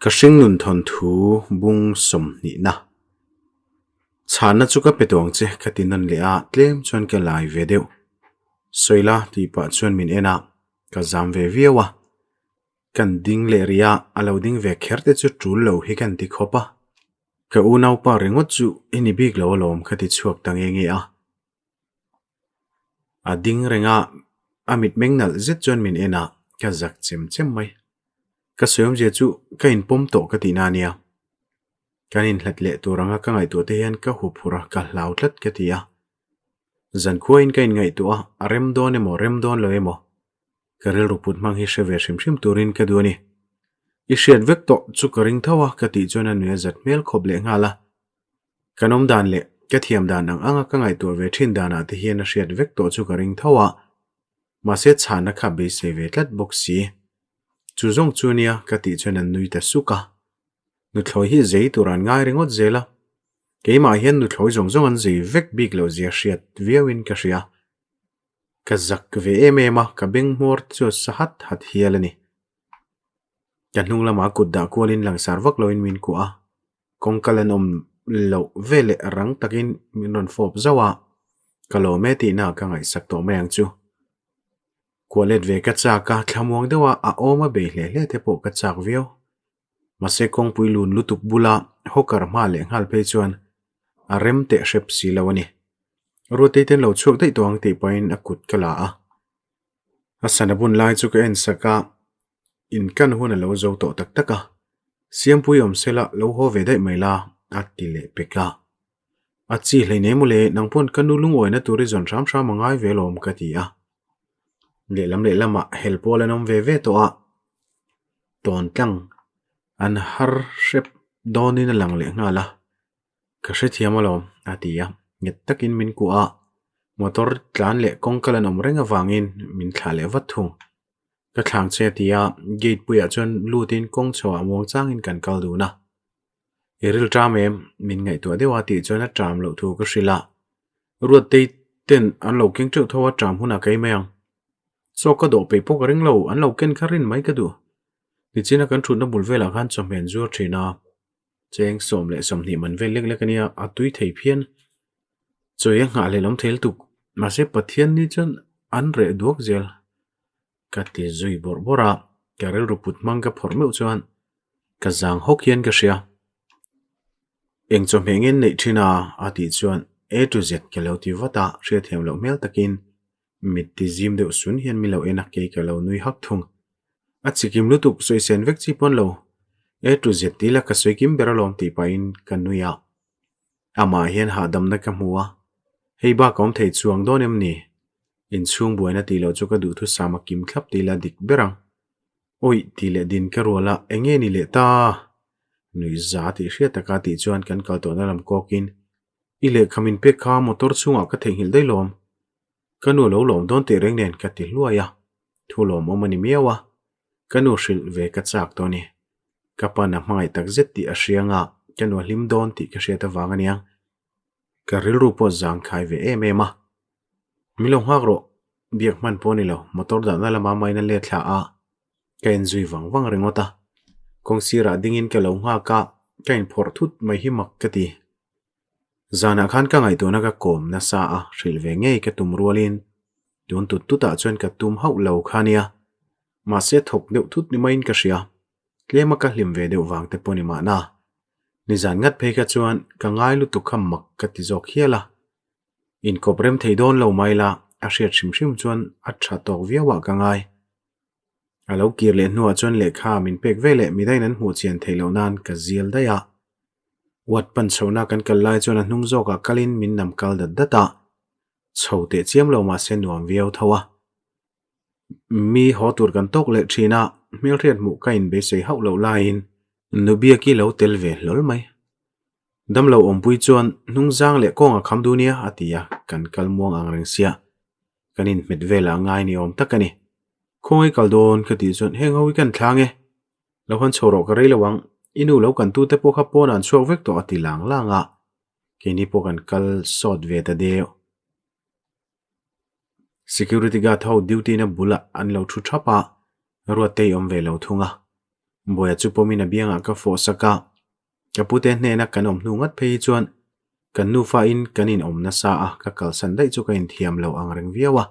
Ka hringnun thawnthu bung sawmhnihna. Chhanna chu ka pe tawh ang che ka ti nawn leh a, tlem chuan ka lai ve deuh. Sawi la tih pah chuan min en a, ka zam ve viau a. Kan ding leh rih a, a lo ding ve kher te chu tul lo hi kan ti khawp a. Ka unaupa ringawt chu i ni bik lo alawm ka ti chhuak ta nge nge a. A ding reng a, a mitmeng nalh zet chuan min en a, ka zak chem chem mai. Ka sawi awmzia chu ka inpawm tawh ka tihna a nia. Kan inhlat leh tur anga ka ngaihtuah te hian ka huphurh a, ka hlau tlat ka ti a. Zankhuain ka inngaihtuah a, a rem dawn emaw rem dawn lo emaw ka rilru put hmang hi hre ve hrim hrim turin ka duh a ni. I hriat vek tawh chu ka ring tho a ka tih chuan a nui a zat hmel khawp leh nghal a. Kan awm dan leh ka thiam dan ang anga ka ngaihtuah ve thin danah te hian a hriat vek tawh chu ka ring tho a, mahse chhanna kha beisei ve tlat bawk si. Chu zawng chu nia ka tih chuan an nui ta suk a. Nuthlawi hi zei tur an ngai ringawt zel a, keimah hian nuthlawi zawng zawng an zei vek bik loh zia hriat viauin ka hria. Ka zak ve em em a, ka beng hmawr chu a sa hat hat hial a ni. Ka hnung lamah kut dah kualin langsar vak loin min kuah a, kawngka lan awm loh veleh rang takin min rawn fawp zauh a, ka lawm e tihna ka ngaihsak tawh mai ang chu. Kuah let ve ka chak a, thlamuang deuha a awm a bei hle hle te pawh ka chak viau. Mahse kawngpui lun lutuk bula hawker hma leh nghal phei chuan a rem teh hrep si lo a ni. Ruatei ten lo chhuak daih tawh ang tih pahin a kut ka la a. A sana bun lai chu ka en sak a, inkan hun a lo zo tawh tak tak a. Siampui awm sela lo haw ve daih mai la a ti leh pek a. A chi hleinem mawle, nang pawn ka nu lungawina tur i zawn hram hram a ngai ve alawm ka ti a. Lehlam lehlamah hel pawl an awm ve ve tawh a, tawn tlang an har hrep dawnin a lang leh nghal a, ka hrethiam alawm a ti a, nghet takin min kuah a, motor tlan leh kawngkal an awm reng avangin min thlah leh vat thung. Ka thlang che a ti a, gate puiah chuan lutin kawng chhoah muang changin kan kal dun a. I ril ṭam em? Min ngaihtuah deuh a tih chuan a ṭam loh thu ka hrilh a. Ruattei ten an lo keng ṭeuh tho a ṭam hunah ka ei mai ang. Chaw ka dawh peih pawh ka ring lo, an lo ken kha rin mai ka duh. Nichina kan ṭhutna bul velah khan chawhmeh an zuar ṭhin a, cheng 20 man vel lek lek a nia, a tui thei phian. Chawi a nghah leh lawm thei lutuk, mahse Pathian ni chuan an reh duak zel. Ka ti zui bawrh bawrh a, ka rilru put hmang ka phawrh meuh chuan ka zang hawk hian ka hria. Eng chawhmeh ngen neih thin a? a tih chuan A to Z ka lo ti vat a, hriatthiam loh hmel takin mit ti zim deuh sun hian mi lo en a, kei ka lo nui hak thung. A chikim lutuk sawi sen vek chi pawn lo, A to Z ti la ka sawi kim ber alawm tih pahin ka nui a. Amah hian hahdamna ka hmu a, hei bak a awm thei chuang dawn em ni? Inchhung buaina tih loh chu ka duhthusam a kim thlap tih la dik ber ang. Awih tih leh din ka rual a, eng nge ni leh ta? Nuih za tih hriat taka tih chuan kan kal tawhna lam kawkin, I lehkha min pek kha motor chhungah ka theihnghilh daih lawm. Ka nu lo lawm dawn teh reng nen ka ti hluai a, thu lawmawm a ni miau a, ka nu hrilh ve ka chak tawh a ni. Ka pan a hmangaih tak zet tih a hria anga ka nu a hlim dawn tih ka hriat avang a nia. Ka rilru pawh zangkhai ve em em a. Min lo nghak rawh, biak hman pawh a ni lo, motor dahna lama main a let thla a, ka enzui vang vang ringawt a. Kawng sirah dingin ka lo nghak a, ka inphawrh thut mai hi mak ka ti. Zanah khan ka ngaihtuahna ka kawm nasa a, hrilh ve ngei ka tum rualin tun tut tutah chuan ka tum hauh lo kha nia. Mahse thawk deuh thut ni maiin ka hria. Tlema ka hlim ve deuh vang te pawh ni mahna. Nizan ngat phei kha chuan ka ngai lutuk kha mak ka ti zawk hial a. Inkawp rem thei dawn lo mai la, a hriat hrim hrim chuan a tha tawk viau ah ka ngai. A lo kir leh hnuah chuan lehkha min pek ve leh midain an hmuh chian theih loh nan ka zial daih a. Wat pan chhohna kan kal lai chuan a hnung zawkah kalin min nam kal dat dat a. Chho teh chiam lo mahse nuam viau tho a. Mi haw tur kan tawk leh thin a, hmelhriat hmuh ka inbeisei hauh loh laiin Nubiaki lo tel ve hlawl mai. Damlo awmpui chuan hnungzang leh kawng a kham duh nia a ti a, kan kal muang ang reng sia. Kan inhmet velah ngai ni awm tak a ni. Khawngaih kal dawn ka tih chuan heng ho hi kan thlang e. Lo han chho rawh ka rei lo ang, i nu lo kan tute pawh kha pawnah an chhuak vek tawh a ti lang lang a, keini pawh kan kal sawt ve ta deuh. Security guard ho duty na bulah an lo thu thap a, Ruattei awm ve lo thung a. Buaia chu pawmin a biangah ka fawh sak a, ka pute hnena kan awm hnu ngat phei hi chuan kan nufa in kan in awm nasa a, ka kalsan daih chu ka inthiam lo ang reng viau a.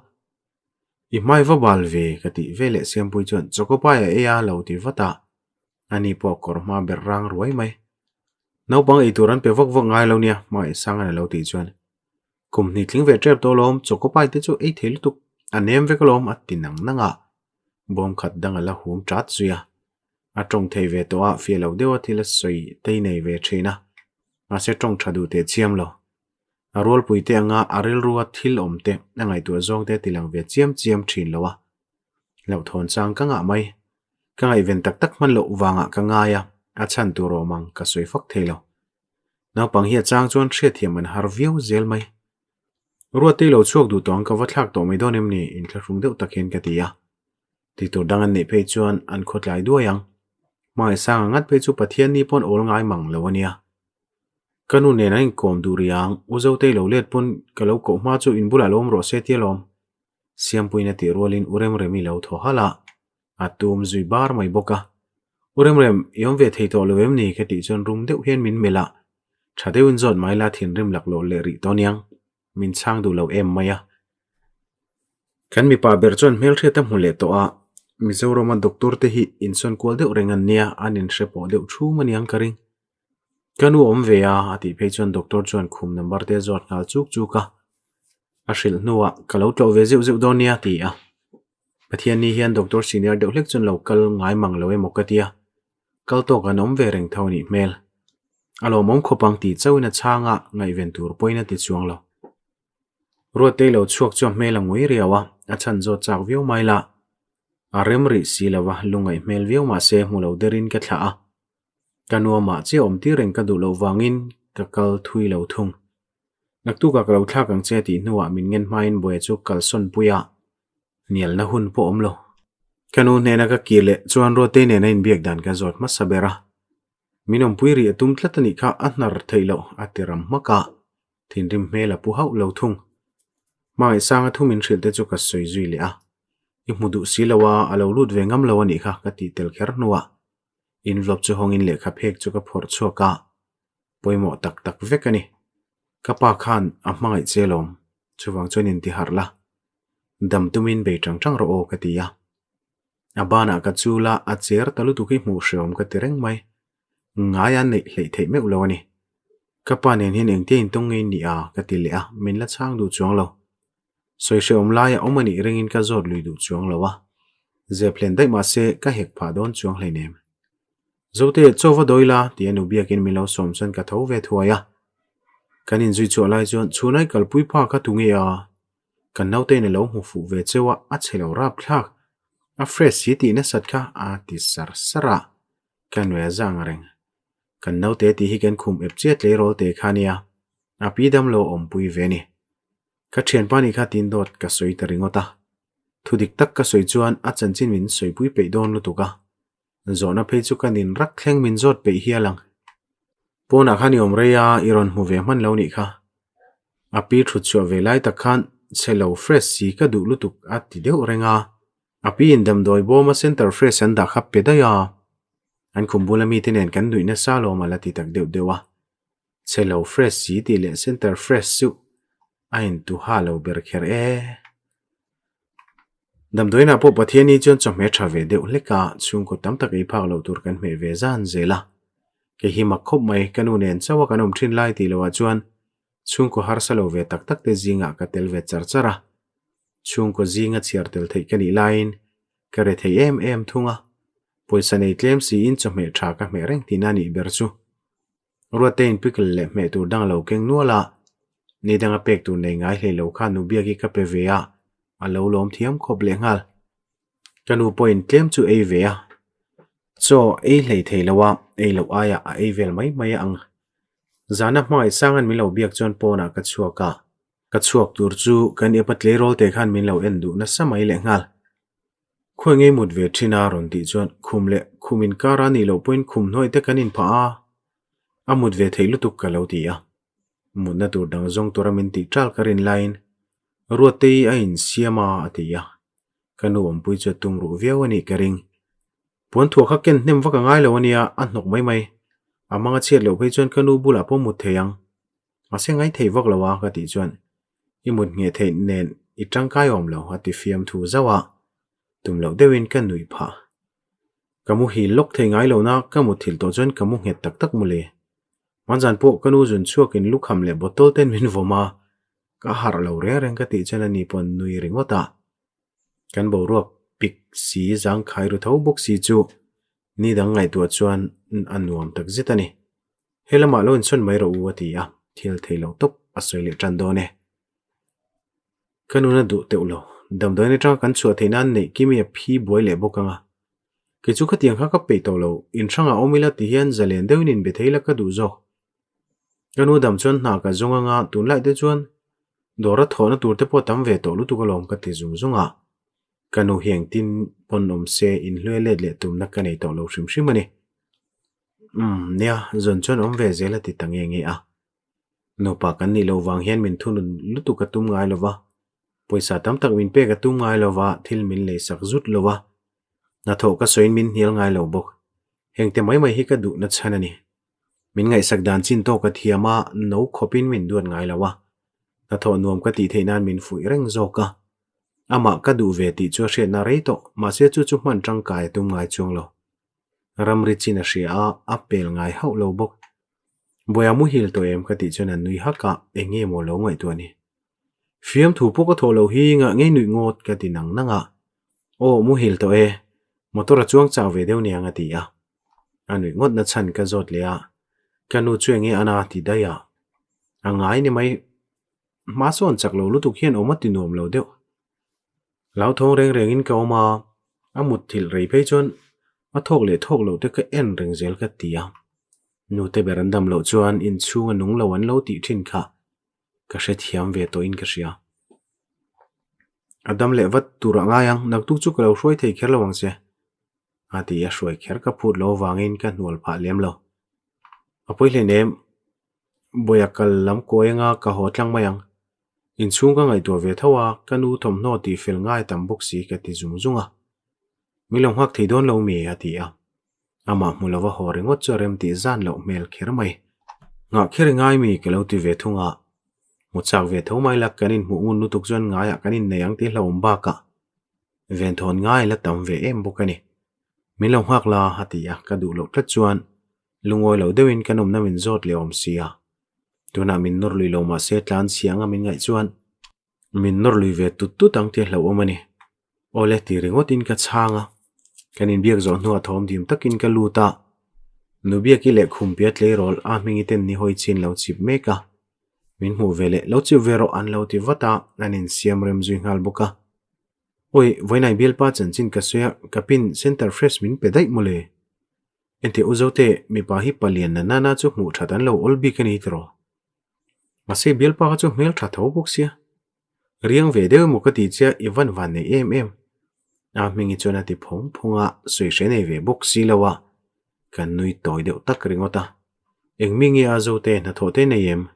I hmai va bal ve ka tih ve leh Siampui chuan Chokopai a ei a lo ti vat a, ani pawh kawr hma ber rang ruai mai. Naupang eitur an pe vak vak ngai lo nia Hmangaihsanga'n a lo tih chuan Kum hnih tling ve tep tawh alawm, Chokopai te chu ei thei lutuk, a nem vek alawm a ti nang nang a, bawm khat dang a la hum tat zui a. A tawng thei ve tawh a, fiah lo deuha thil a sawi tei nei ve thin a, mahse tawng tha duh teh chiam lo. A rualpui te anga a rilrua thil awm te a ngaihtuah zawng te a ti lang ve chiam chiam thin lo a. Hlauhthawn chang ka ngah mai. Ka ngaihven tak tak hman loh vangah ka ngai a, a chhan tur awm ang ka sawi fak thei lo. Naupang hi a chang chuan hriatthiam an har viau zel mai. Ruattei lo chhuak duh tawh ang ka va thlak tawh mai dawn em ni? Inthlahrung deuh tak hian ka ti a. Tihtur dang an neih phei chuan an khawtlai duai ang. Hmangaihsanga ngat phei chu Pathian ni pawn awl ngai mang lo a nia. Ka nu nen an inkawm duh rih ang, U Zotei lo let pawn ka lo koh hma chu in bulah lo awm rawh se tia lawm. Siampuiin a tih rualin U Remremi lo thaw halh a, a tum zui bar mai bawk a. U Remrem, i awm ve thei tawh lo em ni? ka tih chuan rum deuh hian min melh a, tha deuhin zawt mai la thinrim laklawh leh rih tawh aniang, min chhang duh lo em mai a. Kan mipa ber chuan hmelhriat a hmu leh tawh a, Mizorama doctor te hi insawn kual deuh reng an nia, an inhre pawh deuh thum aniang ka ring. Ka nu awm ve a, a tih phei chuan doctor chuan khum number te a zawt nghal chuk chuk a. A hrilh hnuah ka lo tlawh ve zeuh zeuh dawn nia a ti a. Pathianni hian doctor senior deuh hlek chuan lo kal ngai mang lo emaw ka ti a, kal tawk an awm ve reng tho a nih hmel. A lawmawm khawp ang tih chauhin a chhang a, ngaihven tur pawhin a ti chuang lo. Ruattei lo chhuak chu a hmel a ngui riau a, a chhan zawt chak viau mai la. A rem rih si lo va, lungaih hmel viau mah se hmu lo derin ka thlah a. Ka nuamah chiah awm tir reng ka duh loh vangin ka kal thui lo thung. Naktukah ka lo thlak ang che tih hnuah min ngen hmain Buaia chu kalsawn pui a, hnialna hun pawh awm lo. Ka nu hnena ka kir leh chuan Ruatei nena inbiak dan ka zawt hmasa ber a. Min awmpui rih a tum tlat a nih kha a hnar theih loh a ti ram hmak a, thinrim hmel a pu hauh lo thung. Hmangaihsanga thu min hrilh te chu ka sawi zui leh a, I hmu duh si lo a, a lo lut ve ngam lo a nih kha ka tih tel kher hnuah envelope chu hawngin lehkha phek chu ka phawrh chhuak a, pawimawh tak tak vek a ni. Ka pa khan a hmangaih che lawm, chuvang chuan inti harh la, dam tumin bei tang tang rawh aw ka ti a. A banah ka chul a, a cher ta lutuk hi hmuh hreawm ka ti reng mai. Ngai a neih hleih theih meuh lo a ni. Ka pa nen hian engtia intawng ngei ni a ka ti leh a, min la chhang duh chuang lo. Sawi hreawm laia awm a nih ringin ka zawt lui duh chuang lo a, zep hlen daih mah se ka hek phah dawn chuang hleinem. Zote, chaw va dawi la, ti a nu biakin min lo sawm chuan ka tho ve thuai a. Kan inzui chhuah lai chuan chhunai kalpui pha kha tu nge a? Kan nautein a lo hmu fuh ve cheu a, a chhe lo rap thlak. A fresh si tih nasat kha a ti sar sar a, ka nuai a zang reng. Kan naute tih hi kan khum ep chiah tleirawl te kha nia, a pi damlo awmpui ve ni. Ka thianpa nih kha tin dawt ka sawi ta ringawt a, thu dik tak ka sawi chuan a chanchin min sawipui peih dawn lutuk a, zawhna phei chu ka nin rak thleng min zawt peih hial ang. Pawnah khan i awm rei a, i rawn hmu ve hman lo nih kha. A pi thut chhuah ve lai tak khan chhe lo fresh si ka duh lutuk a ti deuh reng a, a pi in damdawi bawma center fresh an dah kha pe daih a, an khum bula mite nen kan nuih nasa lawm a la ti tak deuh deuh a. Chhe lo fresh si tih leh center fresh chu a intu ha lo ber kher e. Damdawiinah pawh Pathiani chuan chawhmeh tha ve deuh hlek a, chhungkaw tam tak ei phak loh tur kan hmeh ve zan zel a. Kei hi mak khawp mai, ka nu nen chauh a kan awm thin lai tih loh ah chuan chhungkaw harsa lo ve tak tak te zingah ka tel ve char char a. Chhungkaw zinga chhiar tel theih ka nih laiin ka re thei em em thung a, pawisa nei tlem siin chawhmeh tha ka hmeh reng tihna a nih ber chu. Ruatein pickle leh hmeh tur dang a lo keng nual a, ni danga pek tur nei ngai hlei lo kha nu biak hi ka pe ve a, a lo lawm thiam khawp leh nghal. Ka nu pawhin tlem chu ei ve a, chaw ei hlei thei lo a, ei loh aiah a ei vel mai mai ang. Zana hmangaih sanga'n min lo biak chuan pawnah ka chhuak a, ka chhuak tur chu kan epa tleirawl te khan min lo en duh nasa mai leh nghal. Khawi ngei mut ve thin a rawn tih chuan khum leh khum inkar a nih loh pawhin khum hnuai te kan inphah a, a mut ve theih lutuk ka lo ti a. Mutna tur dang zawng tura min tih ṭal ka rin laiin Ruattei a insiam a a ti a, ka nu awmpui chu a tum ruh viau a nih ka ring. Puan thuah kha ken hnem vak a ngai lo a nia, a hnawk mai mai. A mang a chhiat loh phei chuan ka nu bulah pawh mut thei ang. Mahse ngai thei vak lo a ka tih chuan i mut ngheh theih nen i tangkai awm lo a ti fiam thu zauh a, tum loh deuhin ka nuih phah. Ka muhil lawk thei ngai lo na ka mutthilh tawh chuan ka mu nghet tak tak mawle. Hmanzan pawh ka nu zun chhuakin lukham leh bottle ten min vawm a, ka harh lo reng reng ka tih chuan ani pawh nui ringawt a. Kan boruak pik si zangkhai ru tho bawk si chu ni dang ngaihtuah chuan a nuam tak zet a ni. He lamah lo insawn mai rawh u a ti a, thil thei lo tawp a sawi leh tan dawn e. Ka nun a duh teuh lo, damdawiin atanga kan chhuah theih nan neih kimi a phi buai leh bawk ang a. Kei chu khatiang kha ka peih tawh lo, in hrangah awm ila ti hian zalen deuhin inbe thei la ka duh zawk. Ka nu dam chuan hna ka zawng anga tunlai te chuan dawra thawhna tur te pawh tam ve tawh lutuk alawm ka ti zung zung a. Ka nu hi engtin pawn awm se inhluai let leh tumna ka nei tawh lo hrim hrim a ni. Umm nia, zawn chuan awm ve zel a ti ta nge nge a. Nupa kan nih loh vang hian min thunun lutuk a tum ngai lo va, pawisa tam tak min pek a tum ngai lo va, thil min leisak zut lo va, hnathawh ka sawiin min hnial ngai lo bawk. Hengte mai mai hi ka duhna chhan a ni. Min ngaihsak dan chin tawk a thiam a, no khawpin min duat ngai lo a, hnathawh nuam ka tih theih nan min fuih reng zawk a. Amah ka duh ve tih chu a hriatna rei tawh, mahse chu chu hman tangkai a tum ngai chuang lo. Ramri chin a hria a, a pel ngai hauh lo bawk. Buaia muhil tawh em ka tih chuan a nui hak a, eng nge maw lo ngaihtuah ni. Fiamthu pawh ka thawh loh hi ngah ngei nuih ngawt ka ti nang nang a. Aw muhil tawh e, motor a chuang chau ve deuh niang a ti a. A nuih ngawt na chhan ka zawt leh a, ka nu chu eng nge ana ti daih a. A ngai ni mai, hma sawn chak lo lutuk hian awm a ti nuam lo deuh. Hlauthawng reng rengin ka awm a, a mutthilh rei phei chuan a thawk leh thawk loh te ka en reng zel ka ti a. Nute ber an dam loh chuan inchhung a nung lo an lo tih thin kha ka hrethiam ve tawhin ka hria. A dam leh vat tur a ngai ang, naktuk chu ka lo hruai thei kher lo ang che. A ti a hruai kher ka phut lo avangin ka hnual phah lem lo. A pawi hleinem, Bawia kal lam kawi anga ka haw tlang mai ang. Inchhung ka ngaihtuah ve tho a, ka nu thawmhnaw tih fel ngai tam bawk si ka ti zung zung a. Min lo nghak thei dawn lo mi? a ti a. Amah hmu lova haw ringawt chu a rem tih zan loh hmel kher mai. Nghah kher i ngai mi? ka lo ti ve thung a. Hmu chak ve tho mai la, kan inhmuh ngun lutuk chuan ngaiah kan innei ang tih hlauhawm bakah venthawn ngai la tam ve em bawk a ni. Min lo nghak la, a ti a, ka duh loh tlat chuan lungawi lo deuhin kan awmna min zawt leh awm si a. Tunah min nawr lui lo mahse tlan chhia anga min ngaih chuan min nawr lui ve tut tut ang tih a hlauhawm a ni. Awle ti ringawtin ka chhang a, kan inbiak zawh hnuah thawm dim takin ka lut a, Nubiaki leh Khumpia tleirawl a hmingi ten ni hawi chin lo chip mek a, min hmuh ve leh lo chip ve rawh an lo ti vat a, an insiam rem zui nghal bawk a. Awi, vawiinai bialpa chanchin ka sawi a, ka pin center fresh min pe daih mawle. Engtiah u Zote, mipa hi palian na nana chu hmuh that an lo awl bik a ni tiraw? Mahse bialpa kha chu hmel tha tho bawk sia. Riang ve deuh emaw ka ti che a, i van van nei em em. A hmingi chuan a ti phawng phawng a, sawi hre nei ve bawk si lo a, kan nui tawi deuh tak ringawt a. Eng mi nge a Zote, hnathawh te nei em?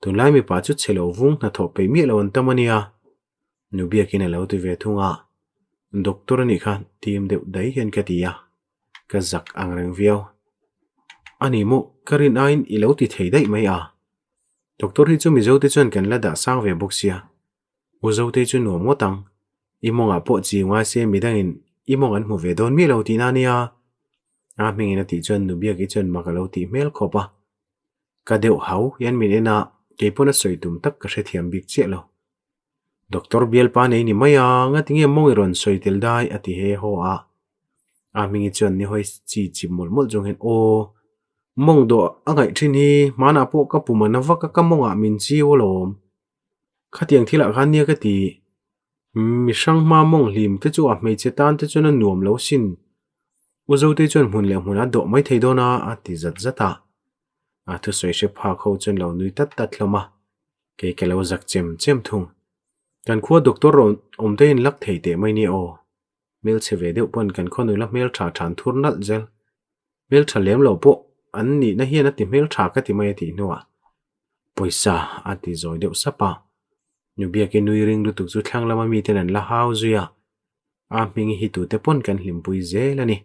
Tunlai mipa chu chhe lo vung hnathawh peih miah lo an tam a nia. Nu biakin a lo ti ve thung a, Doctor a nih kha tim deuh daih hian ka ti a, ka zak ang reng viau. A ni maw, ka rin aiin i lo ti thei daih mai a. Doctor hi chu Mizo te chuan kan la dah sang ve bawk sia. U Zotei chu nuam ngawt ang, i mawngah pawh chiu ngai se midangin i mawng an hmu ve dawn miah lo tihna a nia. A hmingin a tih chuan Nu Biaki chuan mak a lo tih hmel khawp a. Ka deuh hau hian min en a, keipawn a sawi tum tak ka hrethiam bik chiah lo. Doctor bialpa nei ni mai a, ngatinge mawng i rawn sawi tel dai a ti he haw a. A hmingi chuan ni hawi chi chip mawlh mawlh chung hian aw, mawng dawh a ngaih thin hi hmanah pawh ka pum a na vak a ka mawngah min chiu alawm. Khatiang thilah khan nia ka ti, mi hrang hma mawng hlim te chu a hmeichhe tan te chuan a nuam lo sin. U Zotei chuan hmun leh hmun a dawh mai thei dawn a a ti zat zat a. A thusawi hre phak ho chuan lo nui tat tat hlawm a. Kei ka lo zak chem chem thung. Kan khua doctor rawn awm te in lak thei teh mai nia aw. Hmelchhe ve deuh pawn kan khaw nula hmeltha than thur nalh zel. Hmeltha lem lo pawh an nihna hian a ti hmeltha ka ti mai a tih hnuah pawisa a ti zawi deuh sap a. Nu Biaki nui ring lutuk chu thlang lama miten an la hau zui a. A hming hi tute pawn kan hlimpui zel a ni.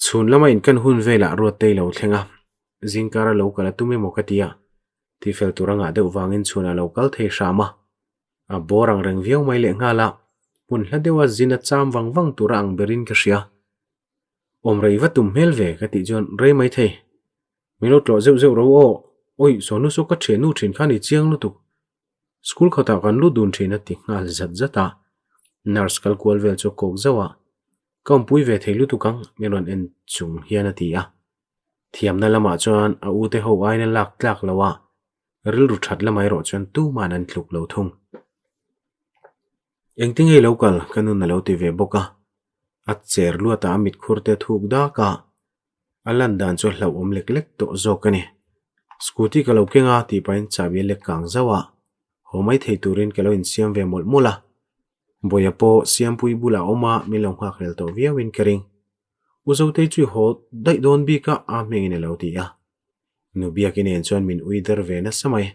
Chhun lama inkan hun velah Ruattei lo thleng a, zingkara lo kal a tum emaw ka ti a, tifel tur a ngah deuh vangin chhunah lo kal thei hram a. A bawr ang reng viau mai leh nghal a, hmun hla deuha zin a cham vang vang tura ang berin ka hria. Awm rei va tum hmel ve ka tih chuan rei mai thei. Min lo tlawh zeuh zeuh ro aw, awi Sonu saw ka thiannu thin kha ni chiang lutuk. School khatah kan lut dun thin a ti nghal zat zat a, nurse kal kual vel chu a kawk zauh a, ka awmpui ve thei lutuk ang min rawn en chung hian a ti a. Thiamna lamah chuan a ute ho aiin a lak tlak lo a, rilru that lamah erawh chuan tuman an tluk lo thung. Engtin nge lo kal ka nun a lo ti ve bawk a, a cher luatah a mitkhur te a thuk dak a, a lan dan chu a hlauhawm lek lek tawh zawk a ni. Scooty ka lo keng a tih pahin chahbi a lek kang zauh a, haw mai thei turin ka lo insiam ve mawlh mawlh a, Bawia pawh Siampui bulah a awm a, min lo nghakhlel tawh viauin ka ring. U Zotei chu i haw daih dawn bik a, a hmingin a lo ti a. Nu Biaki nen chuan min ui der ve nasa mai.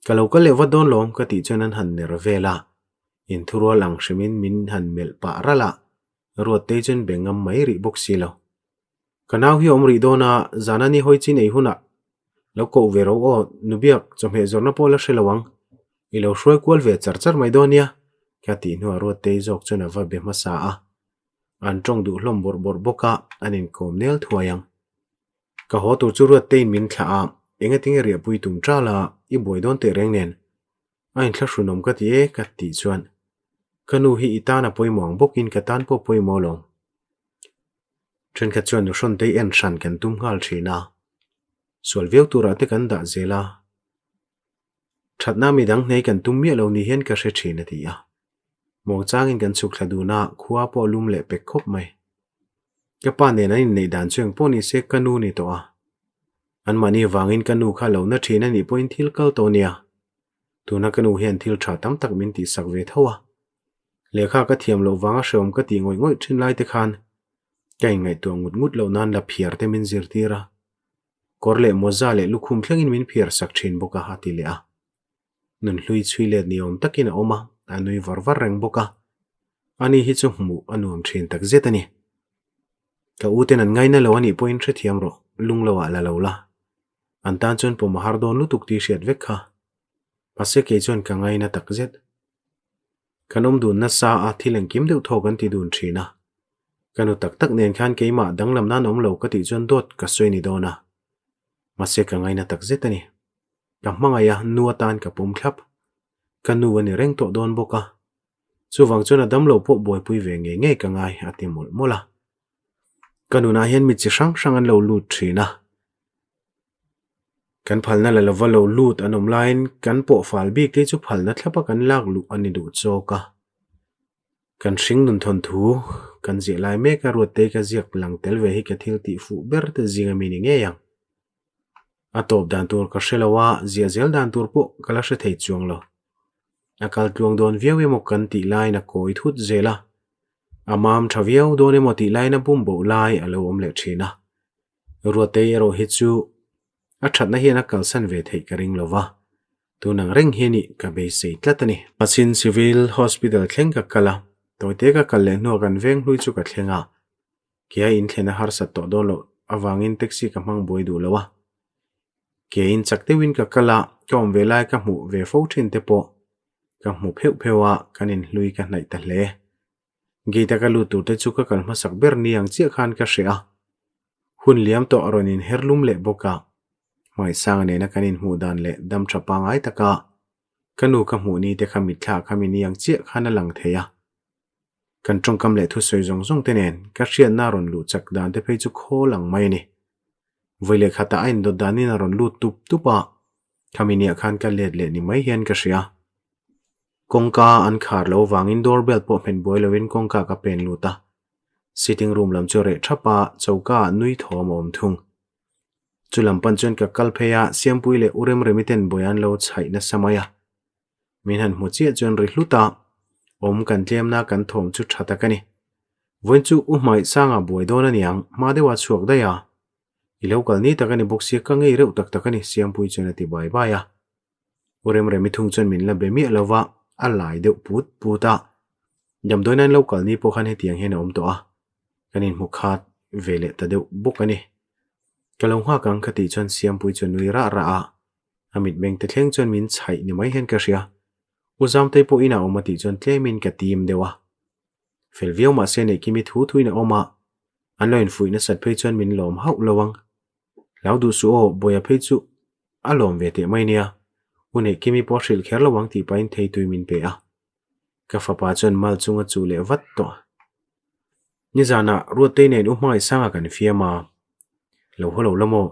Ka lo kal leh vat dawn lawm ka tih chuan an han ner vel a, inthurual ang hrimin min han melh pah ralh a, Ruattei chuan be ngam mai rih bawk si lo. Ka nau hi a awm rih dawn a, zana ni hawi chin ei hunah lo koh ve ro aw, nu Biak, chawhmeh zawrhna pawh la hre lo ang, i lo hruai kual ve char char mai dawn nia, ka tih hnuah Ruattei zawk chuan a va be hmasa a, an tawng duh hlawm bawrh bawrh bawk a, an inkawm nel thuai ang. Ka haw tur chu Ruatteiin min thlah a, engatinge riahpui tum ṭal a, i buai dawn teh reng nen. A inthlahrunawm ka ti e ka tih chuan ka nu hi i tan a pawimawh ang bawkin ka tan pawh pawimawh alawm. Thenkhat chuan nu hrawntei en hran kan tum nghal thin a, sual viau turah te kan dah zel a, thatna midang hnei kan tum miah lo ni hian ka hre thin a ti a. Muangchangin kan chhuk thla dun a, khua pawh a lum leh pek khawp mai. Ka pa nen an inneih dan chu engpawh ni se ka nu ni tawh a. Anmahni vangin ka nu kha lo na thin a nih pawhin thil kal tawh nia. Tuna ka nu hian thil tha tam tak min tihsak ve tho a. Lehkha ka thiam loh vanga hreawm ka tih ngawih ngawih thin lai te khan ka inngaihtuah ngut ngut loh nan la phiar te min zirtir a. Kawr leh mawza leh lukhum thlengin min phiar sak thin bawk a, a ti leh a. Nunhlui chhui let ni awm takin a awm a, a nui var var reng bawk a. Ani hi chu hmuh a nuam thin tak zet a ni. Ka u ten an ngaina lo a nih pawhin hrethiam rawh, lung lo ah la lo la. An tan chuan pawm a har dawn lutuk tih hriat vek kha. Mahse kei chuan ka ngaina tak zet. Kan awm dun nasa a, thil engkim deuh thaw kan ti dun thin a. Ka nu tak tak nen khan keimah danglam nan awm lo ka tih chuan dawt ka sawi ni dawn a. Mahse ka ngaina tak zet a ni. Ka hmangaih a, nu atan ka pum thlap. Ka nu a ni reng tawh dawn bawk a. Chuvang chuan a damlo pawh buaipui ve ngei ngei ka ngai a ti mawlh mawlh a. Ka nunah hian mi chi hrang hrang an lo lut thin a. Kan phalna la lova lo lut an awm laiin kan pawh fal bik te chu phalna thlapa kan lak luh a ni duh chawk a. Kan hring nun thawnthu kan ziah lai mek a Ruattei ka ziak lang tel ve hi ka thil tih fuh ber te zing ami ni ngei ang. A tawp dan tur ka hre lo a, ziah zel dan tur pawh ka la hre thei chuang lo. A kal tluang dawn viau emaw kan tih laiin a kawi thut zel a, a mam tha viau dawn emaw tih laiin a bum boh lai a lo awm leh thin a. Ruattei erawh hi chu a thatna hian a kalsan ve theih ka ring lo va, tun ang reng hi nih ka beisei tlat a ni. Machin Civil Hospital thleng ka kal a, tawite ka kal leh hnuah kan veng hlui chu ka thleng a, Ke a inthlen a harsat tawh dawn loh avangin taxi ka hmang buai duh lo a. Ke in chak deuhin ka kal a, ka awm ve lai ka hmuh ve fo thin te pawh ka hmu pheuh pheuh a, kan inhlui ka hnaih ta hle. Gate a ka lut tur te chu ka kal hmasak ber ni ang chiah khan ka hreh a. Hun liam tawh a rawn inher lum leh bawk a. Hmaisanga nena kan inhmuh dan leh dam tha pangai taka ka nu ka hmuh ni te kha mitthla kha mi ni ang chiah khan a lang thei a. Kan tawngkam leh thusawi zawng zawng te nen ka hriatna a rawn luh chak dan te phei chu khawl ang mai a ni. Vawi leh khatah a indawt danin a rawn lut tup tup a, khami niah khan ka let leh ni mai hian ka hria. Kawngka an khar lo vangin door bell pawh hmet buai lovin kawngka ka pen lut a. Sitting room lam chu reh thap a, choka ah nui thawm a awm thung. Chu lam pan chuan ka kal phei a, Siampui leh U Remremi ten buai an lo chhaih nasa mai a. Min han hmu chiah chuan ri hlut a, awm kan tlemna kan thawm chu tha tak a ni. Vawiin chu U Hmaih sangah buai dawn a niang, hma deuha chhuak daih a. I lo kal ni tak a ni bawk sia, ka ngei reuh tak tak a ni, Siampui chuan a ti bai bai a. U Remremi thung chuan min la be miah lo va, a lai deuh put put a. Damdawiin an lo kal ni pawh khan hetiang hian a awm tawh a, kan inhmu khat. ve leh ta deuh bawk a ni. Ka lo nghak ang ka tih chuan Siampuii chu a nui rah rah a, a mitmeng te thleng chuan min chhaih ni mai hian ka hria. U Zamtei pawh inah awm a tih chuan tlemin ka tim deuh a. Fel viau mahse Neihkimi thu thuin a awm a, an lo infuih nasat phei chuan min lawm hauh lo ang. Hlau duh suh aw, Bawia phei chu a lawm ve teh mai nia. U Neihkimi pawh a hrilh kher lo ang tih pahin theitui min pe a. Ka fapa chuan mal chunga chuh leh vat tawh. Nizanah Ruattei nen U Hmangaihsanga kan fiam a, lo haw lo la maw?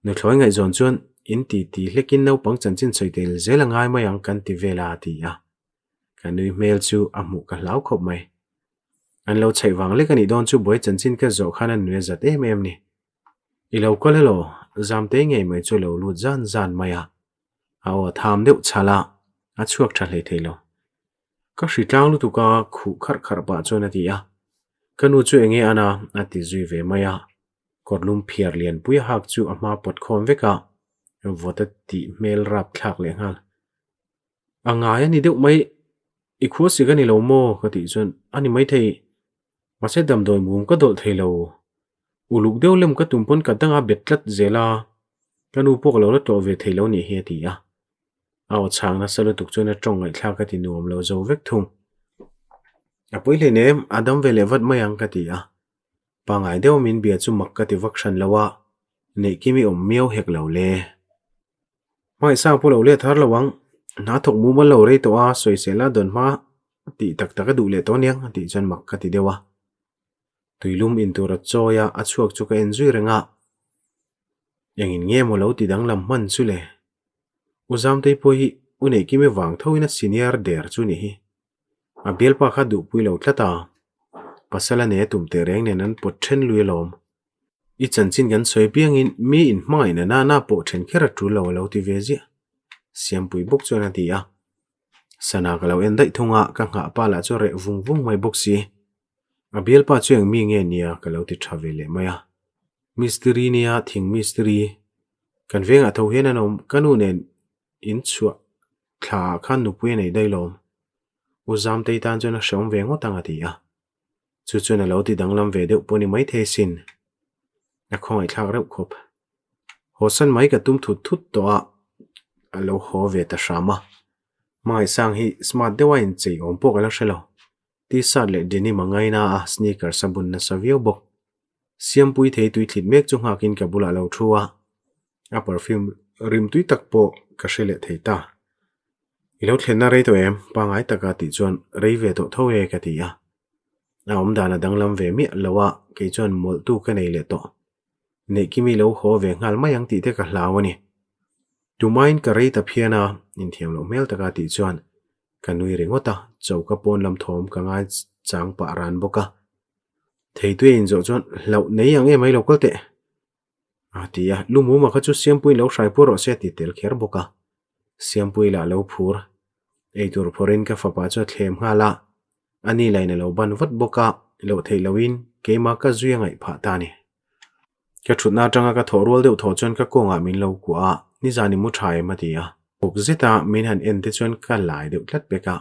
Nuthlawi ngaihzawn chuan in ti ti hlekin naupang chanchin sawi tel zel a ngai mai ang kan ti vel a a ti a. Ka nui hmel chu a hmuh ka hlau khawp mai. An lo chhaih vang lek a nih dawn chu buai chanchin ka zawh khan an nui a zat em em ni. I lo kal elaw? Zamtei ngei mai chu a lo lut zan zan mai a. A aw tham deuh chhal a, a chhuak tha hlei thei lo. Ka hri tlang lutuk a, khuh kharh kharh pah chuan a ti a. Ka nu chu enge an a? a ti zui ve mai a. Kawrlum phiar lianpui a hak chu a hma pawt khawm vek a, vawt a tih hmel rap thlak leh nghal. A ngai a ni deuh mai, i khua sik a ni lo maw? ka tih chuan a ni maithei. Mahse damdawi mum ka dawlh thei lo. Uluk deuh lem ka tum pawn ka danga bet tlat zel a, ka nu pawh ka lo la tlawh ve thei lo nih hi a ti a. A aw chhang nasa lutuk chuan a tawng ngaihthlak a ti nuam lo zo vek thung. A pawi hleinem, a dam ve leh vat mai ang ka ti a. Pangngai deuh min bia chu mak ka ti vak hran lo a, neihkim i awm miau hek lo le. Hmangaihsang pawh lo let har lo ang, hna thawk mumal lo rei tawh a, sawisel a dawn hma tih tak tak a duh leh tawh aniang a tih chuan mak ka ti deuh a. Tuilum in tur a chawi a, a chhuak chu ka en zui reng a. Engin nge maw lo ti danglam hman chu le? U Zamtei pawh hi U Neihkimi vang thoin a senior der chu nih hi. A bialpa kha duhpui lo tlat a, pasal a nei a tum teh reng nen an pawt then lui alawm. I chanchin kan sawi piangin mi in hmangaihna nana pawh then kher a tul lo a lo ti ve ziah. Siampui bawk chuan a ti a. Sana ka lo en daih thung a, ka nghah pa lah chu a reh vung vung mai bawk si. A bialpa chu eng mi nge nia ka lo ti tha ve leh mai a. Mistiri nia thing mistiri. Kan vengah tho hian an awm, ka nu nen in chhuah thla ah khan nupui a nei daih lawm. U Zamtei tan chuan a hreawm ve ngawt ang a ti a. Chu chuan a lo ti danglam ve deuh pawh ni maithei sin. A khawngaihthlak reuh khawp. Haw san mai ka tum thut thut tawh a, a lo haw ve ta hram a. Hmangaihsang hi smart deuh a inchei awm pawh ka la hre lo. T-shirt leh denim a ngaina a, sneakers a bun nasa viau bawk. Siampui thei tui thlit mek chu nghakin ka bulah a lo thu a, a perfume rim tui tak pawh ka hre leh thei ta. I lo thlenna rei tawh em? Pangngai taka tih chuan rei ve tawh tho e ka ti a. A awmdan a danglam ve miah lo a, kei chuan mawlhtu ka nei leh tawh. Neihkimi lo haw ve nghal mai ang tih te ka hlau a ni. Tumain ka rei ta phian a, inthiam loh hmel taka tih chuan ka nui ringawt a, choka pawn lam thawm ka ngai chang pah ran bawk a. Theitui a inzawh chuan hlauh nei ang em ai lo kal teh a ti a, Lumuma kha chu Siampuiin lo hrai pur rawh se a ti tel kher bawk a. Siampui lah lo phur. Eitur phawrhin ka fapa chu a thlem nghal a, a ni lain a lo ban vat bawk a, loh theih lohin keimah ka zui a ngaih phah ta a ni. Ka thutna atanga ka thawh rual deuh thawh chuan ka kawngah min lo kuah a, nizan i mu tha em a ti a. Bawk zeta min han en te chuan ka lai deuh tlat pek a,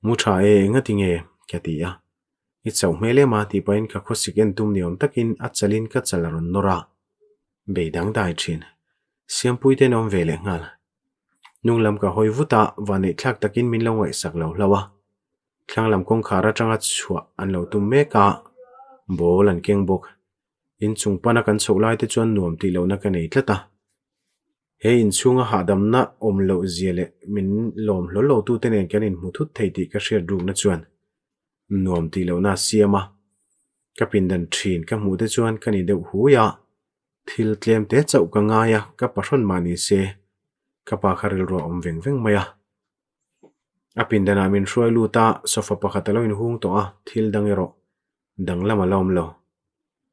Mu tha e, engati nge? ka ti a. I chauh hmel em a tih pahin ka khawsik en tum ni awm takin a chalin ka chal a rawn nawr a. Bei dangdai thin. Siampui te an awm ve leh nghal. Hnung lam ka hawi vut a, vanneih thlak takin min lo ngaihsak lo hlauh a. Thlang lam kawngkhar atanga chhuah an lo tum mek a, ball an keng bawk. Inchung pana kan chhoh lai te chuan nuam tih lohna ka nei tlat a. He inchhunga hahdamna awm loh zia leh min lawm hlawl lo tute nen kan inhmu thut thei tih ka hriat rukna chuan nuam tih lohna a siam a. Ka pindan thin ka hmuh te chuan ka ni deuh hui a, thil tlem te chauh ka ngai a, ka pahrawn mah ni se ka pa kha rilru a awm veng veng mai a. A pindanah min hruai lut a, sofa pakhat a lo inhung tawh a, thil dang erawh danglam a la awm lo.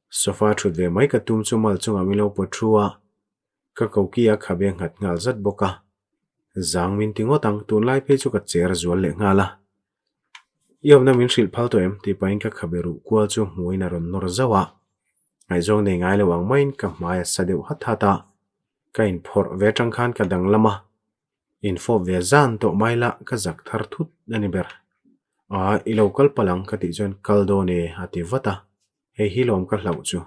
Sofa thut ve mai ka tum chu mal chungah min lo pawt thu a, Ka koki a khabe nghat nghal zat bawk a, zang min ti ngawt ang, tunlai phei chu ka cher zual leh nghal a. I awmna min hrilh phal tawh em? tih pahin ka khabe ruh kual chu hmuin a rawn nawr zauh a. Ngaihzawng nei ngai lo ang maiin ka hmai a sa deuh hat hat a, ka inphawrh ve atang khan ka danglam a, infawp ve zan tawh mai la ka zak thar thut a ni ber. Aa, i lo kal palh ang ka tih chuan kal dawn e a ti vat a. Hei hi lawm ka hlauh chu.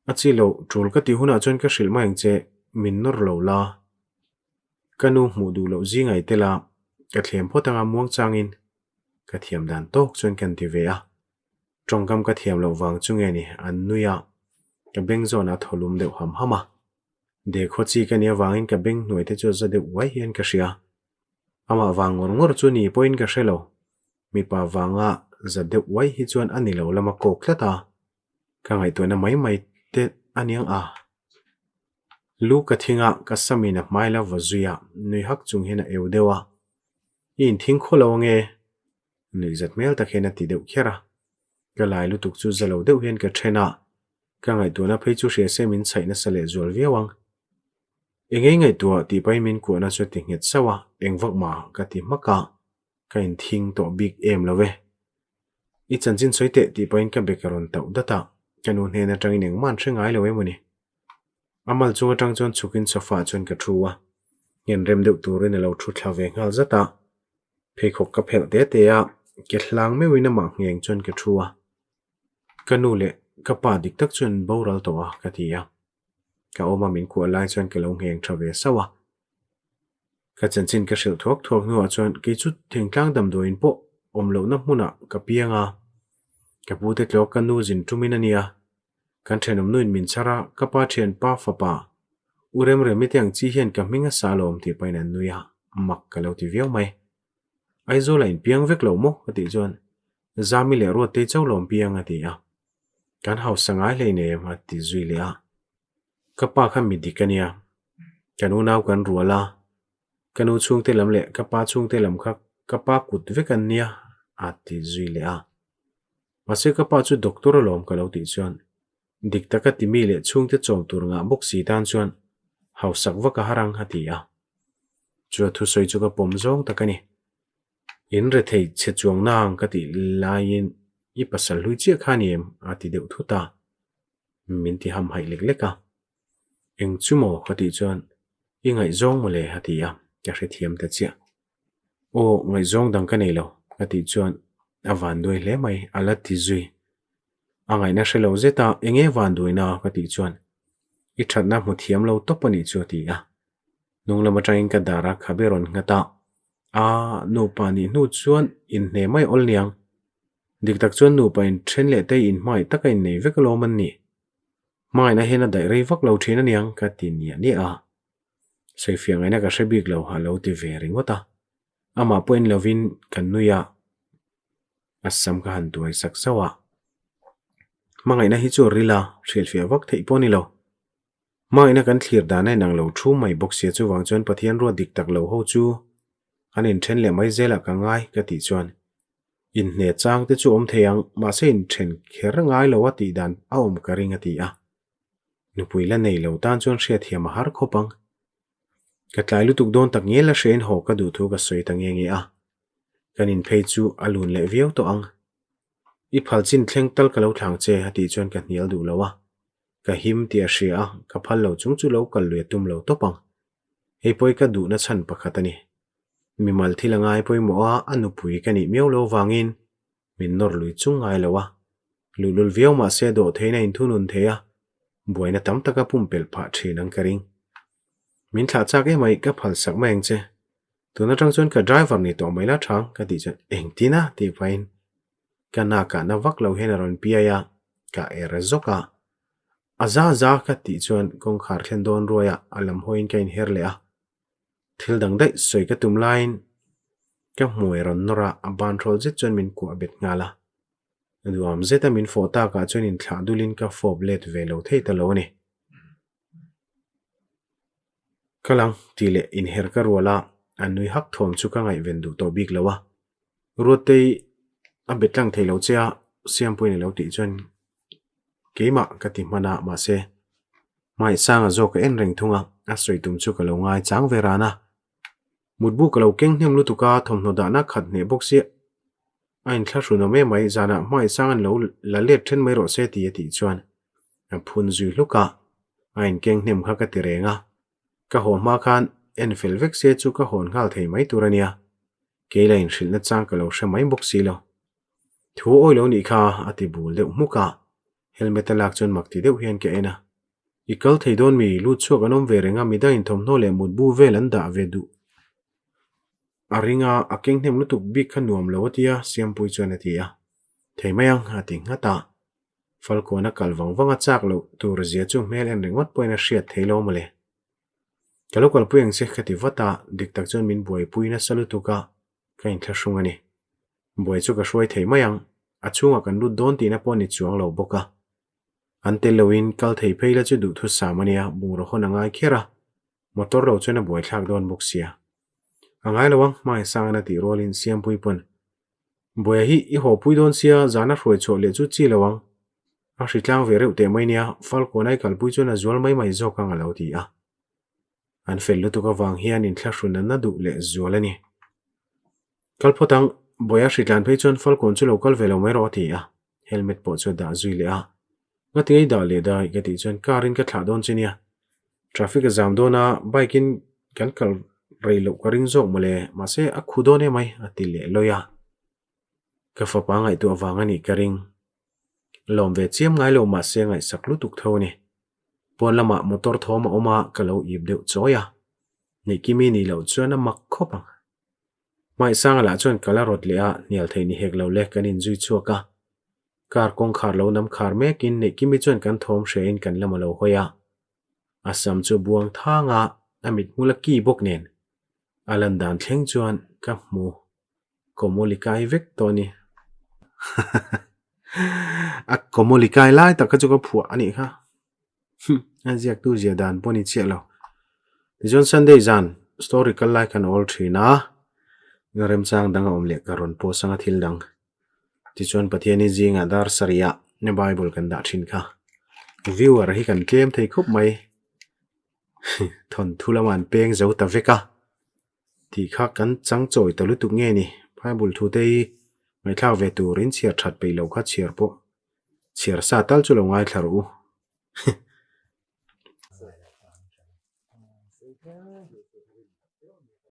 A chi loh, tul ka tih hunah chuan ka hrilh mai ang che, min nawr lo la. Ka nu hmuh duh loh zingai tel a, ka thlem phawt anga muang changin ka thiam dan tawk chuan kan ti ve a. Tawngkam ka thiam loh vang chu nge ni an nui a, ka beng zawn a thaw lum deuh ham ham a. Dekhaw chi ka nih avangin ka beng hnuai te chu a za deuh uai hian ka hria. Amah vang ngawr ngawr chu ni pawhin ka hre lo. Mipa vanga za deuh uai hi chuan a ni lo lama kawk tlat a, ka ngaihtuahna mai mai te a niang a. Lu ka thing a, ka samin a hmai la va zui a, nui hak chung hian a eu deuh a. I inthing khaw lo ange? Nuihzat hmel tak hian a ti deuh kher a. Ka lai lutuk chu za lo deuh hian ka then a, ka ngaihtuahna phei chu hria se min chhaih nasa leh zual viau ang. Engei ngaihtuah tih pahin min kuahna chu a ti nghet sauh a, eng vak mah ka ti hmak a, ka inthing tawh bik em lo e. I chanchin sawi teh tih pahin ka bek a rawn tauh dat a, ka nu hnen atangin engmah an hre ngai lo em aw ni. A mal chung atang chuan chhukin sofa ah chuan ka thu a, nghen rem deuh turin a lo thu thla ve nghal zat a. Pheikhawk ka phelh te te a, ke hlang meuhin amah ngheng chuan ka thu a. Ka nu leh ka pa dik tak chuan boral tawh a ka ti a. Ka awma min kuah lai chuan ka lo ngheng tha ve sauh a. Ka chanchin ka hrilh thuak thuak hnuah chuan kei chu thingtlang damdawiin pawh awm lohna hmunah ka piang a. Ka pute tlawk ka nu zin tumin a nia. Kan thenawm nuin min chhar a, ka pa thianpa fapa U Remremi te ang chi hian ka hming a sa alawm tih pahin an nui a, mak ka lo ti viau mai. Aizawl a inpiang vek lo maw? ka tih chuan Zami leh Ruattei chauh lawm piang a ti a. Kan hausa ngai hleinem a ti zui leh a. Ka pa kha mi dik a nia. Kan unau kan rual a, ka nu chhungte lam leh ka pa chhungte lam kha ka pa kut vek an nia a ti zui leh a. Mahse ka pa chu doctor alawm ka lo tih chuan dik taka ti mi leh chhungte chawm tur ngah bawk si tan chuan hausak vak a har ang a ti a. Chu a thusawi chu ka pawm zawng tak a ni. In rethei chhe chuang nang ka tih laiin i pasal hlui chiah kha ni em a ti deuh thut a. Min ti ham haih lek lek a. Eng chu maw ka tih chuan i ngaihzawng maw le a ti a, ka hrethiam ta chiah. Aw ngaihzawng dang ka nei lo ka tih chuan a vanduai hle mai a la ti zui. A ngaihna hre lo zet a eng nge vanduaina ka tih chuan i thatna hmu thiam lo tawp a nih chu a ti a. Hnung lam atangin ka dar a khabe rawn nghat a, a nupa nih hnu chuan inhne mai awl niang. Dik tak chuan nupa inthen leh te inhmangaih taka innei vek alawm an nih. Hmangaihna hian a daih rei vak lo thin aniang ka ti niah niah a. Sawifiah ngaihna ka hre bik lo a lo ti ve ringawt a. Amah pawh en lovin ka nui a, a sam ka han tuai sak zauh a. Hmangaihna hi chu a ril a, hrilhfiah vak theih pawh a ni lo. Hmangaihna kan thlir dan a inang lo thu mai bawk sia chuvang chuan Pathian ruat dik tak lo ho chu an inthen leh mai zelah ka ngai ka tih chuan inhne chang te chu awm thei ang mahse inthen kher ngai lo a tih dan a awm ka ring a ti a. Nupui la nei lo tan chuan hriatthiam a har khawp ang. Ka tlai lutuk dawn tak ngel a hrein haw ka duh thu ka sawi ta nge nge a. Kan inphei chu a lun leh viau tawh ang. I phal chin thleng tal ka lo thlang che a tih chuan ka hnial duh lo a. Ka him tih a hria a, ka phal lo chung chu lo kal lui a tum lo tawp ang. Hei pawh hi ka duhna chhan pakhat a ni. Mimal thil a ngai pawimawh a, a nupui ka nih miau lo vangin min nawr lui chung ngai lo a. Luhlul viau mah se dawhtheiin a inthunun thei a, buaina tam taka pumpelh phah thin ang ka ring. Min thlah chak emai ka phal sak mai ang che. Tun atang chuan ka driver ni tawh mai la thang ka tih chuan engtin a tih pahin Ka nakah na vak lo hian a rawn piai a, ka er zawk a. A za za ka tih chuan kawngkhar thlen dawn ruai a, a lam hawiin ka inher leh a. Thil dang daih sawi ka tum laiin ka hmuai rawn nawr a, a ban hrawl zet chuan min kuah bet nghal a. Duham zeta min fawh takah chuan inthlah dulin ka fawp let ve lo thei ta lo a ni. Ka lang tih leh inher ka rual a, a nui hak thuam chu ka ngaihven duh tawh bik lo a. Ruattei a bet tlang thei lo che a, Siampuiin a lo tih chuan keimah ka ti hman a, mahse Hmaihsanga zawk ka en reng thung a, a sawi tum chu ka lo ngai chang ve ran a. Mutbu ka lo keng hnem lutuk a, thawmhnaw dahna khat hneh bawk sia a inthlahrun awm em mai, zanah Hmaihsanga'n lo la let then mai rawh se ti a tih chuan a phun zui hluk a, a inkeng hnem kha ka ti reng a, ka haw hma khan en fel vek se chu ka hawn nghal thei mai tur a nia. Kei la inhrilhna chang ka lo hre mai bawk si lo. Thu awi lo nih kha a ti bul deuh hmuk a. Helmet a lak chuan mak ti deuh hian ka en a. I kal thei dawn mi, lut chhuak an awm ve reng a, midang inthawmhnaw leh mutbu vel an dah ve duh a ring a, a keng hnem lutuk bik kha nuam lo a ti a, Siampui chuan a ti a. Thei mai ang, a ti nghat a. Falkawn a kal vang vang a chak loh tur zia chu hmel en ringawt pawhin a hriat thei lo mawle. Ka lo kalpui ang che ka ti vat a, dik tak chuan min buaipui nasa lutuk a, ka inthlahrung a ni. Buai chu ka hruai thei mai ang, a chhungah kan lut dawn tihna pawh ni chuang lo bawk a. An tel loin kal thei phei la chu duhthusam a nia, bungraw hawn a ngai kher a, motor lo chuan a buaithlak dawn bawk sia. A ngai lo ang, Hmaisangin a tih rualin Siampui pawn Buaia hi i haw pui dawn sia, zana hruai chhuah leh chu chi lo ang. A hri tlang ve reuh teh mai nia, Falkawn ai kalpui chuan a zual mai mai zawk ang a lo ti a. An fel lutuk avang hian inthlahrun an na duh leh zual a ni. Kal phawt ang, Buaia hri tlan phei chuan Falkawn chu lo kal ve lo mai rawh a ti a, helmet pawh chu a dah zui leh a. Ngati ngei dah leh dai ka tih chuan car in ka thlah dawn che nia. Traffic a zam dawn a, bike in kan kal rei loh ka ring zawk mawle, mahse a khu dawn emai a ti leh lawi a. Ka fapa ngaihtuah vang a nih ka ring. Lawm ve chiam ngai lo mahse ngaihsak lutuk tho a ni. Pawn lamah motor thawm a awm a, ka lo ip deuh chawi a. Neihkimi nih loh chuan a mak khawp ang. Hmaihsanga lah chuan kal a rawt leh a, hnial theih ni hek lo le kan inzui chhuak a. Car kawngkhar lo nam khar mekin Neihkimi chuan kan thawm hriain kan lam a lo hawi a. A sam chu buang thang a, a mithmul a ki bawk nen. A lan dan thleng chuan ka hmu kawmawli kai vek tawh a ni. A kawmawli kai lai tak kha chu ka phuah a nih kha. A ziaktu zia dan pawh a ni chiah lo. Tichuan Sunday zan story kal lai khan a awl thin a, remchang dang a awm leh ka rawn post anga thil dang. Tichuan Pathiani zingah dar sarihah na Bible kan dah thin kha. Viewer hi kan tlem thei khawp mai. Thawnthu lamah an peng zo ta vek a. Tih kha kan chang chawi ta lutuk nge ni. Bible thu te hi ngaihthlak ve turin chhiar that peih loh kha chhiar pawh chhiar sa tal chu lo ngaithla rawh u.